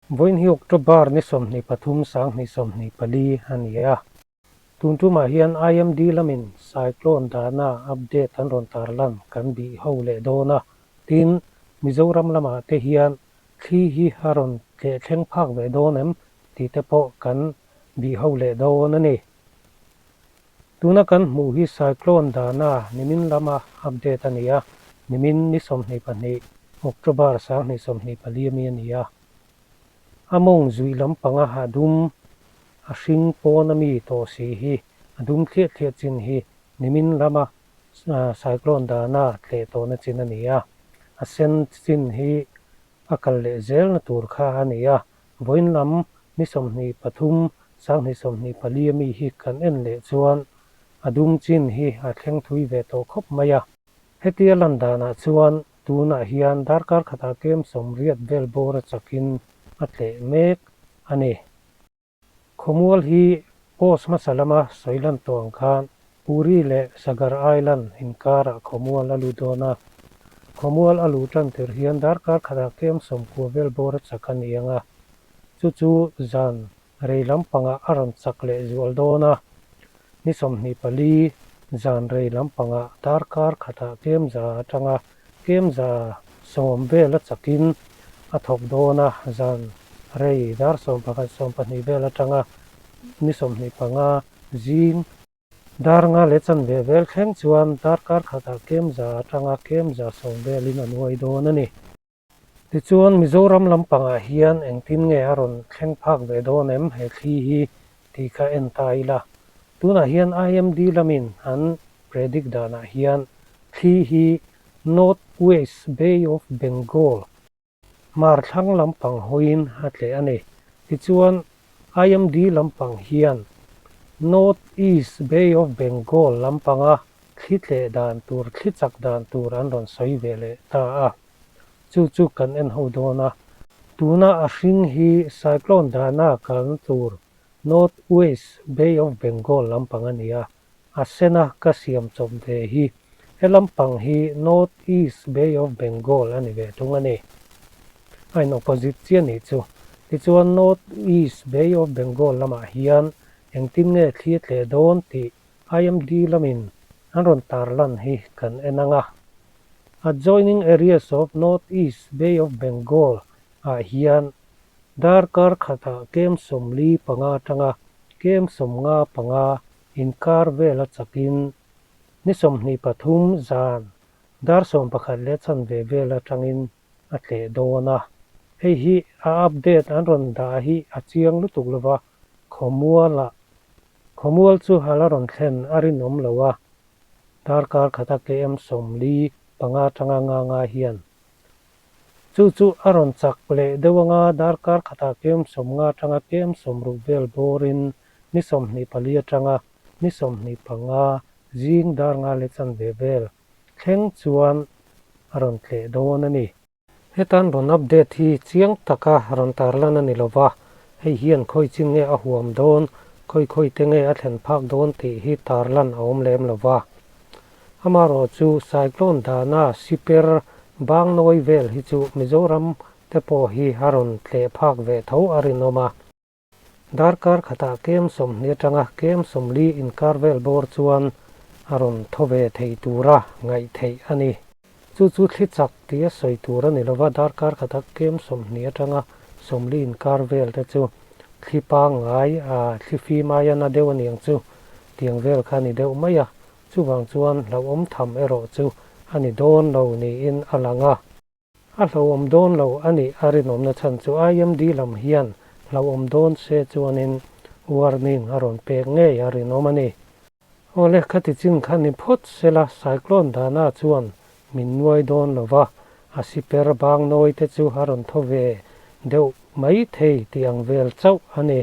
Vawiin hi October ni 23 2024 a ni a. Tun tumah hian IMD lamin Cyclone Dana update an rawn tarlan kan bih ho leh dawn a. Tin, Mizoram lamah te hian thli hi a rawn tleh thleng phak ve dawn em tih te pawh kan bih ho leh dawn a ni. Tuna kan hmuh hi Cyclone Dana nimin lama update a ni a, nimin ni 22 October 2024 ami a ni a. A mawng zuih lampanga a dum, a hring pawn ami tawh si hi a dum thliah thliah chin hi nimin lama Cyclone Dana tleh tawhna chin a ni a. A sen chin hi a kal leh zelna tur kha a ni a. Vawiin lam ni 23, 2024 ami hi kan en leh chuan a dum chin hi a thleng thui ve tawh khawp mai a. Hetia lan danah chuan tunah hian darkar khatah kem 80 vel bawr a chakin a tleh mek a ni. Khawmual hi post hmasa lama sawi lan tawh ang khan Puri leh Sagar Island inkarah khawmual a lut dawn a. Khawmual a luh tan tir hian darkar khatah kem 90 vel bawr a chak a ni ang a. Chu chu zan rei lampangah a rawn chak leh zual dawn a. Ni 24 zan rei lampangah darkar khatah kem za atanga kem 110 vel a chakin a thawk dawn a, zan rei dar 11 20 vel atanga ni 25 zing dar nga leh chanve vel thleng chuan darkar khatah kem za atanga kem 110 velin a nuai dawn a ni. Tichuan Mizoram lampangah hian engtin nge a rawn thleng phak ve dawn em he thli hi tih kha en ta ila. Tunah hian IMD lamin an predict danah hian thli hi North West Bay of Bengal hmar thlang lampang hawiin a tleh a ni. Tichuan IMD lampang hian North East Bay of Bengal lampanga thli tleh dan tur thli chak dan tur an rawn sawi ve leh ta a. Chu chu kan en ho dawn a. Tuna a hring hi Cyclone Dana kalna tur North West Bay of Bengal lampang a ni a, a sena ka siam chawp ve hi he lampang hi North East Bay of Bengal a ni ve thung a ni. A in opposite chiah nih chu. Tichuan North East Bay of Bengal lamah hian engtin nge thli a tleh dawn tih IMD lamin an rawn tarlan hi kan en ang a. Adjoining areas of North East Bay of Bengal ah hian darkar khatah kem 45 atanga kem 55 inkar vel a chakin ni 23 zan dar 11 leh chanve vel atangin a tleh dawn a. Hei hi a update an rawn dah hi a chiang lutuk lova khawmualah khawmual chu a la rawn thlen a rinawm lo a. Darkar khata km 45 atanga nga nga hian. Chu chu a rawn chak leh deuh anga darkar khatah km 50 atanga km 60 vel bawrin ni 24 atanga ni 25 zing dar nga leh chanve vel thleng chuan a rawn tleh dawn a ni. Hetan rawn update hi chiang taka rawn tarlan a ni lova, hei hian khawi chin nge a huam dawn, khawi khawi te nge a thlen phak dawn tih hi tarlan a awm lem lova. Amaherawh chu Cyclone Dana siper bang nawi vel hi chu Mizoram te pawh hi a rawn tleh phak ve tho a rinawm a. Darkar khatah kem 20 atanga kem 40 inkar vel bawr chuan a rawn thaw ve thei tura ngaih theih a ni. Chu chu thli chak tih a sawi tur a ni lova, darkar khatah kem 20 atanga 40 inkar vel te chu thli pangngai a thli fim aia na deuh a ni ang chu tiang vel kha a ni deuh mai a. Chuvang chuan hlauhawm tham erawh chu a ni dawn lo niin a lang a. A hlauhawm dawn lo a nih a rinawmna chhan chu IMD lam hian hlauhawm dawn se chuanin warning a rawn pek ngei a rinawm a ni. Awle khati chin kha ni phawt sela Cyclone Dana chuan min nuai dawn lova, a siper bang nawi te chu a rawn thaw ve deuh mai thei tih ang vel chauh a ni.